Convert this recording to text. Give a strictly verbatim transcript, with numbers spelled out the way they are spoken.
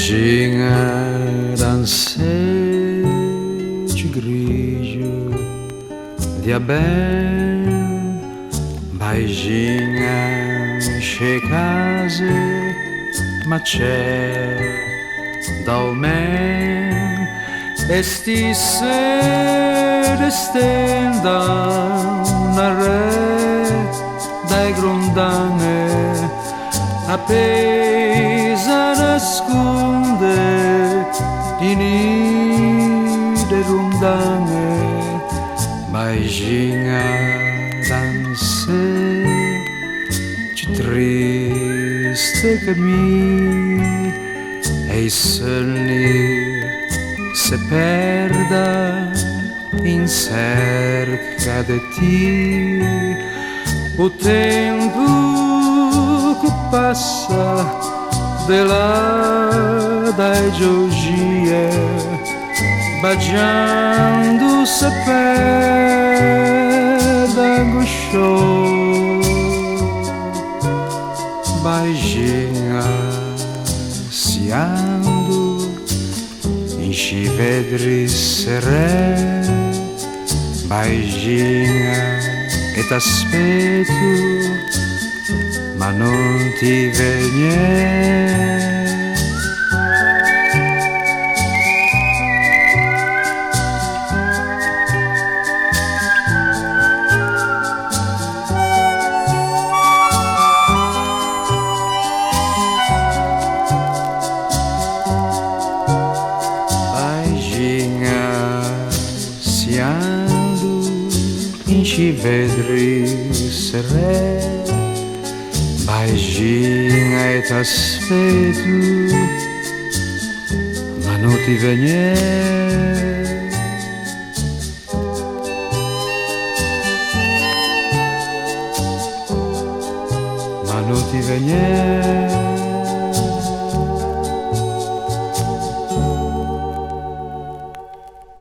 Baixiña da un sê ciù grixo, dià ben, baixiña, in scê case, ma cê dao men, e stisse de stenda, na re da-e grondañe, a peisa nasconde i nî de rondañe, baixiña da un sê ciù triste che mi, e i seugni se perda in çerca de ti. O tempo ch'o passa de là da-e gieuxie, bagiando se perde angoscioso. Baixiña, siando in scî vedri serê, baixiña, e t'aspeto, ma no ti vegnî. Baixiña, siando in scî vedri serê, baixiña, e t'aspeto, ma no ti vegnî. Ma no ti vegnî.